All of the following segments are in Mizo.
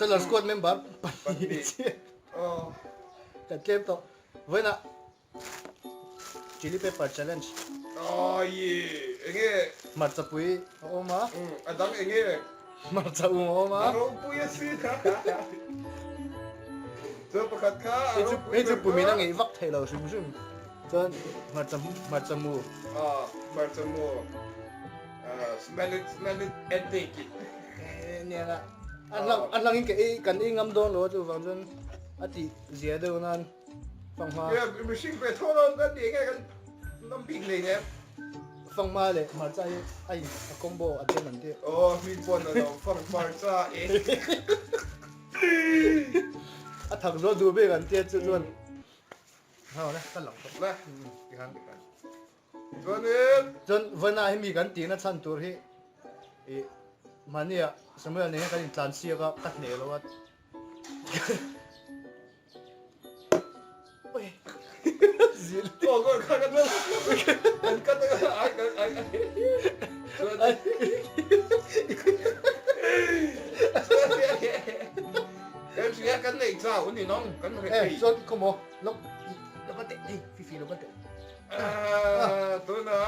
Solar squad member pahnih chiah kan tlem tawh. Vawiinah Chili pepper challenge. Aii enge? Hmarcha pui a awm a. A dang enge? Hmarcha um a awm a. A ropui a si. Chuan pakhat kha a ropui. Hei chu pumin a ngeih vak thei lo hrim hrim. Chuan hmarcha hmarcha mu. Ah hmarcha mu. Smell it smell it and take it. Nia a hlang a hlangin ka ei kan ei ngam dawn lo a chuvang chuan a tih zia deuh nan. Fanghma. Ia mihring ve tho lo kan ti nge kan ngam bik nei nem. Fanghma leh hmarcha hi a in a combo a den an ti. Aw hming pawn a lo fanghmarcha e. A thak zual duh bik an tia chu chuan. Ha le ka lang tawp. Le tikhan tikhan. Chuanin. Chuan vawiinah hi mi kan tihna chhan tur hi i mahnia Samuel nen hian kan intlan siak a ka hneh lo a.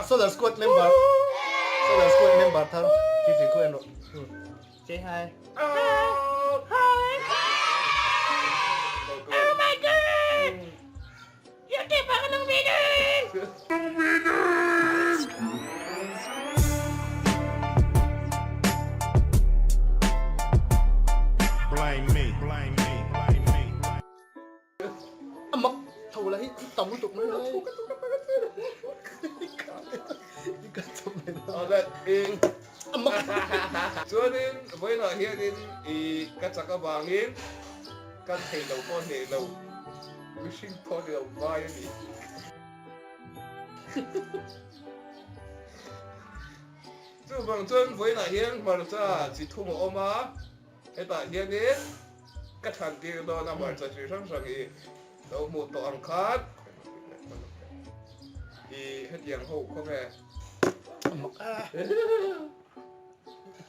Solar squad member Solar squad member thar Fifi khu en rawh. Say hi. Hi. Oh my god! YouTube ah ka nung video! Blame me, blame me, blame me. A mak tho la hi tam lutuk mai lai. I ka chawp mai la. Awle ing. A mak. Chuanin vawiinah hianin i ka chak avangin kan thei lo pawh hneh lo mihring pawh ni lo vai a ni. Chuvang chuan vawiinah hian hmarcha chi thum a awm a. Hetah hianin ka chhan tir dawn a hmarcha chi hrang hrang hi lo hmuh tawh ang khan i hetiang ho khaw nge.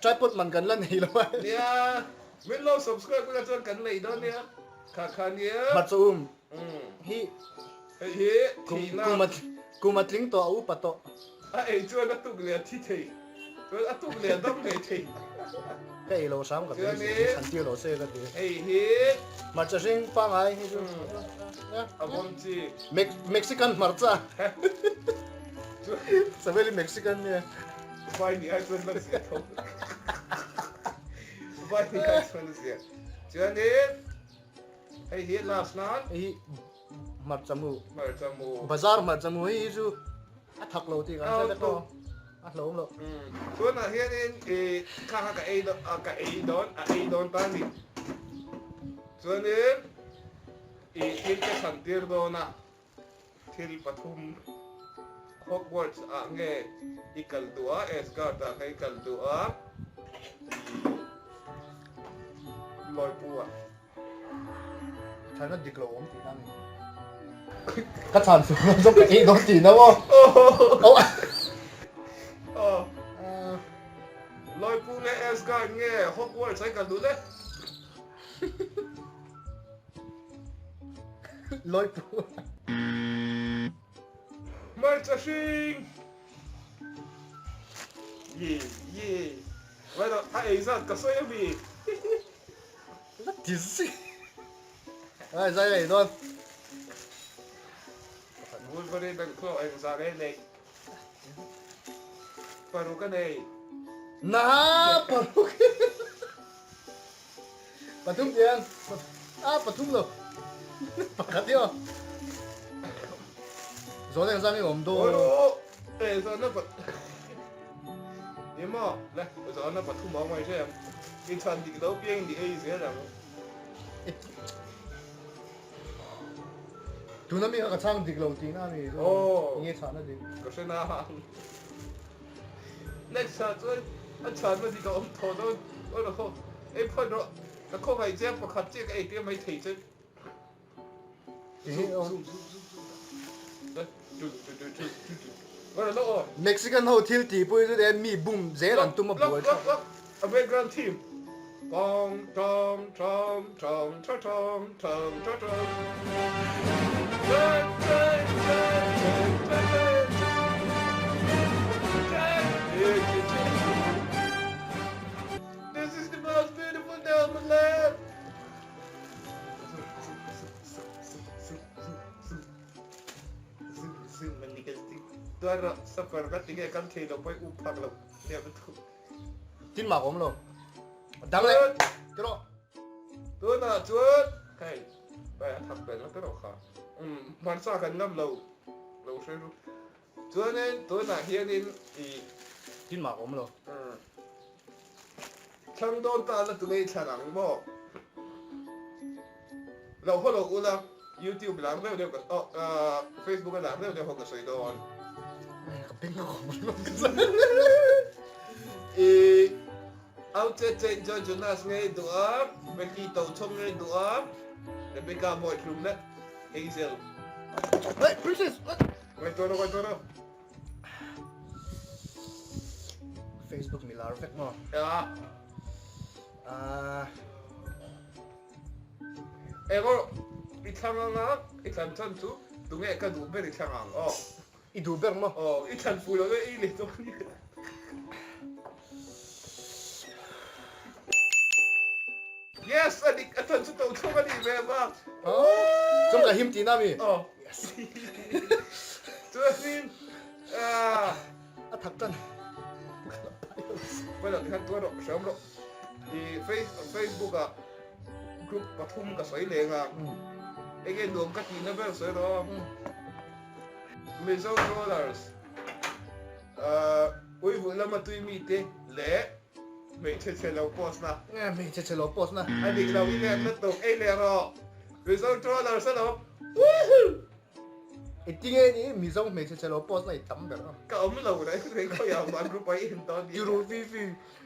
Tripod man kan la nei lo a. Nia, min lo subscribe ula chuan kan lei dawn nia. Kha kha nia. Hmarcha um hi hei hi thihna. Kum a tling tawh a upa tawh. A ei chuan a tuk leh a thi thei. Chuan a tuk leh a dam ngei thei. Ka ei lo hram ka beisei hi chhan tir lo se ka ti. Hei hi. Hmarcha hring pangai hi chu. A bawm chi. Mexican hmarcha. Saveli Mexican nia. Vai ni ai chuan la zia tho. Vai ni ai chuan la zia. Chuanin hei hi last nan. Hei hi Hmarcha mu. Hmarcha mu. Bazar hmarcha mu hei hi chu a thak lo tih kan hre vek lo. A hlawm lo. Tunah hianin i kha kha ka ei ka ei dawn a ei dawn ta ni. Chuanin i thil ka chhan tir dawn a thil pathum Hogwarts ah nge i kal duh a Asgard ah nge i kal duh a i Lawipu ah. China dik lo awm tihna a ni. Ka chhan chu rawn zawk ka ei dawn tihna maw? Aw. Lawipu nge Asgard nge Hogwarts ai kal duh le? Lawipu. Hmarcha hring. Ye ye. Bueno, a ei zat ka sawi a mi. La ti zi. Ai zai lei dawn. Wolverine an khaw eng zah nge nei. Paruk a nei. Na paruk. Pathum tiang. A pathum lo. Pakhat hi aw. Zawn eng zah nge awm dawn. Ê zawn na pat. Ni maw? Le zawn na pathum a awm ai hrem. In chhan dik lo piang ni ei zel ang. Tuna mi kha ka chhang dik lo tihna a ni. Aw. Enge chhahna dik? Ka hre na. Next ah chuan a chhahna dik a awm tawh dawn. Aw rawh. Ei phawt rawh. Ka khawngaih che a pakhat chiah ka ei tir mai thei che. Mexican ho thil tih pawh hi chu mi bum zel an tum a buai thlak. A background theme. Tawng tawng tawng tawng tha tawng tawng tha tawng Chen chen chen chen chen chen Chen chen chen This is the most beautiful day of my life. Tuan rawh supper ka ti nge kan thei lo pawh i up phak lo nia ka thu. Tin mah ka awm lo. Dang leh ti rawh. Tunah chuan hei pai a thak vel te rawh kha. Um hmarcha kan ngam lo lo hre ru. Chuanin tunah hianin i Tin mah ka awm lo. Um thlang dawn ta la tunge i thlan ang maw? Lo haw lo ula YouTube lar deuh deuh ka oh Facebook a lar deuh deuh ho ka sawi dawn. Ka beng ka khawm lo. I au che che Joe Jonas ngei duh a, Becky Tochhawng ngei duh a, Rebecca Bawitlum leh Hazel. Hey princess. Ngaihtuah rawh ngaihtuah rawh. Facebook mi lar vek maw? Ya. Ah. Emaw i thlang anga i thlan chan chu tunge ka duh ber i thlang ang aw. I duh ber maw? Aw, i thlan fuh loh e i leh dawn nia. Yes, a dik a thlan chu to thlawk a nih ve ma. Chuan ka him tihna mi? Aw. Yes. Chuanin a thak tan. Well, ti khan tuar rawh, hreawm rawh. I Facebook ah group pathum ka sawi leng a, enge nuam ka tihna ber sawi rawh. Mizo Trollers, Uivuh lama tui mite leh hmeichhe chhe lo post na. Hmeichhe chhe lo post na. A dik lo i leh lutuk ei leh rawh. Mizo Trollers alawm. Woohoo! Engtinge ni Mizo hmeichhe chhe lo post na i tam ber a. Ka awm lo reng reng khawiah mah group ah i en dawn nia. Tiru fi fi.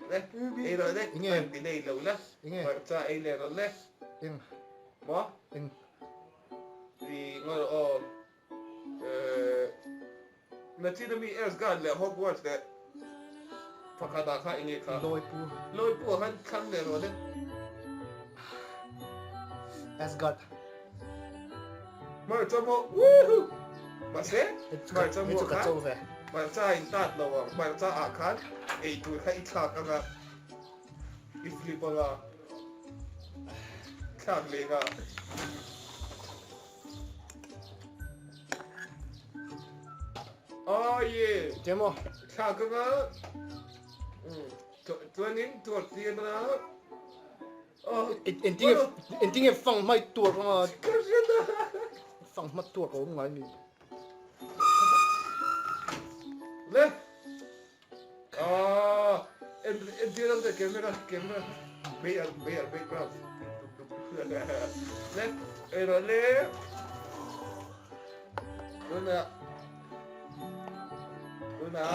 Le ei rawh le. Enge? An ti nei lo la. Enge? Hmarcha ei leh rawh le. Eng? Maw? Eng? I ngaw rawh aw. Eh Nachin ami Asgard leh Hogwarts leh pakhat ah kha enge kha? Lawipu. Lawipu ah khan thlang leh rawh le. Asgard. Hmarcha maw? Woohoo! Mahse, hmarcha Hei chu maw ka kha cho ve. hmarcha in tat lo ang. Hmarcha ah khan ei tur kha i thlak anga i flip anga thlak leh nga. Aye! Che maw? Thlak anga chuanin tuar tir na. Engtinge engtinge fang hmai tuar anga fang hma tuar ka awm ngai mi. Le ah en entir ang te camera camera bei al bei al background le ero le tuna tuna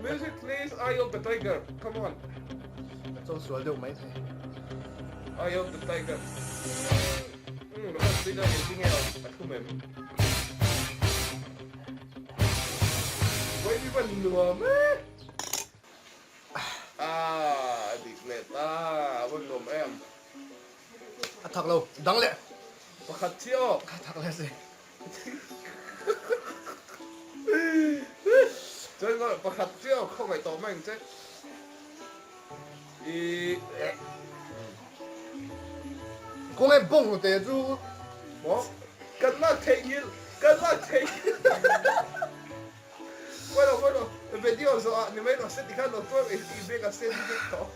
music please eye of the tiger come on Ka chawn sual deuh mai thei. Eye of the tiger. Umm lo kan tui dawn engtin nge a thum em? Vawi van nuam e. Ah dik leh ta a va nuam em. A thak lo dang leh. Pakhat chiah aw. A thak leh si. Chuan ngaw pakhat chiah aw khawngaih tawh mai ang che. I Khawngaih bawng hnute chu maw kan lak theih ngil kan lak theih ngil Pawi lo pawi lo video zawh ah ni mai lo se tikhan lo tuar i bag a sen vek tawh.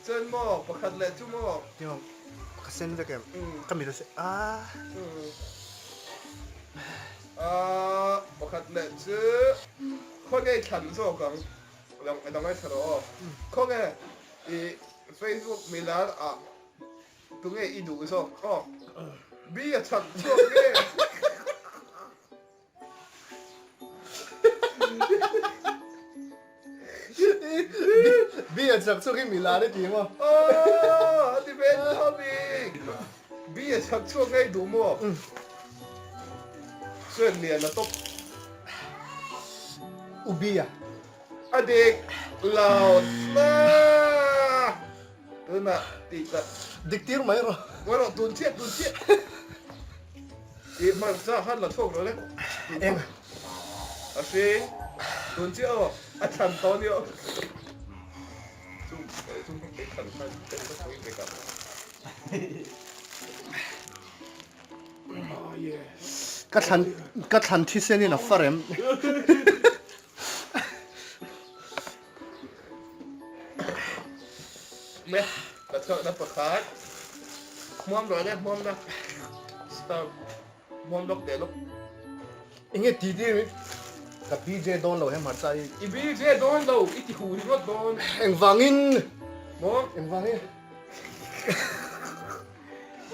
Chuan maw pakhat leh chu maw. Tiang ka sen vek em? Ka mit a sen a. Aaa pakhat leh chu khawnge i thlan zawk ang i lo ngaithla rawh aw. Khawnge i Facebook milar ah tunge i duh zawk aw. Bi a chak chhuak nge. Bi a chak chhuak hi milar i ti maw? Aww a ti ve tho bik. Bi a chak chhuak ngei duh maw? Chuan lian a tawp. U Bi a. A dik lo tla. Tunah tih tak. Dik tir mai rawh. Mai rawh tun chiah tun chiah. I hmarcha khan la chhuak rawh le. Eng. A hring. Tun chiah aw. A thlan tawh a ni aw. Chung chung ei thlan khan ei kha pui ve ka. Oh yes. Ka thlan ka thlan thisen in a far em. Me, ka chhuak na pakhat. Hmuam rawh le, hmuam na. Stop. Hmuam lawk teh lawk. Enge ti ti ka BJ dawn lo he hmarcha hi. I BJ dawn lo, i ti hu ringawt dawn. Engvangin? Maw? Engvangin?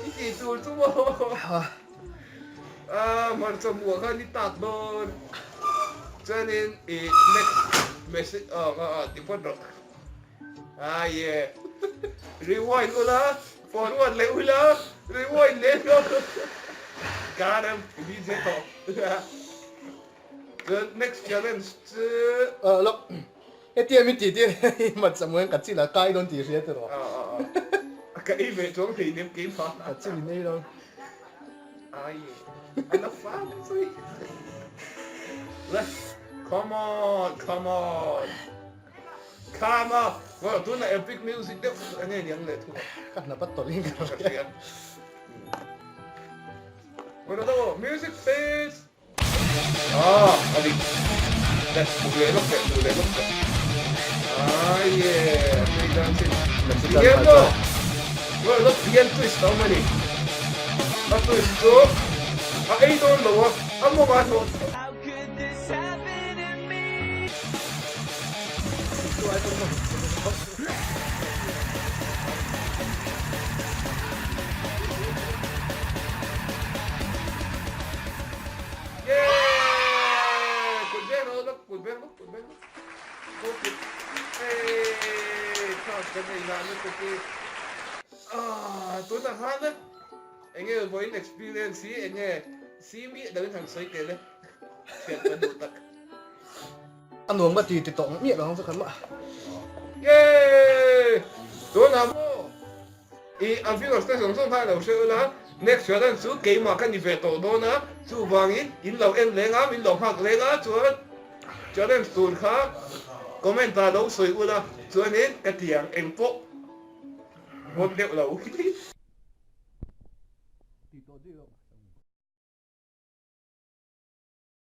I ti tur chu maw? Ah, hmarcha hmuh khan i tak dawn. Chuanin i next message ah ah ah ti phawt rawh. Ah yeah. Rewind ula, forward leh ula, rewind leh hlawk. Got him, i DJ tawh. Chuan next challenge chu. Ah look. Hetia min tih tir hi hmarcha hmuh hian ka chil a kai dawn tih hria tiraw? Ah ah ah. Ka ei ve chuang thei nem keimah. Ka chil in ei dawn. Ai a la fam zui. Le come on come on. Come on. Well tunah epic music deuh a nge niang leh thung a. Ka hnap a tawlh in ka hria. Well music please. Ah, a dik. Le, hmu leh lawk teh, hmu leh lawk teh. Ah, yeah, tui dan chin. Tihian maw? Well, look, tihian twist a awm a ni. A twist chu a ei dawn lo a, a mawng a hnawh. Yay! Kut veng rawh lawk, kut veng lawk, kut veng lawk. Go kut. Hey! Class kan nei lah lutuk hi. Ah, tunah khan a enge vawiin experience hi enge si mi lo in han sawi tel e. Thian ka duh tak. A nuam ka ti ti tawh miah lo ang chu khan mah. Yay! Tunah maw I a viewers te zawng zawng kha lo hre ula, next challenge chu keimah ka ni ve tawh dawn a, chuvangin in lo en leng a, min lo nghak leng a, chuan challenge tur kha comment ah lo sawi ula, chuanin ka tiang engpawh hawn deuh lo.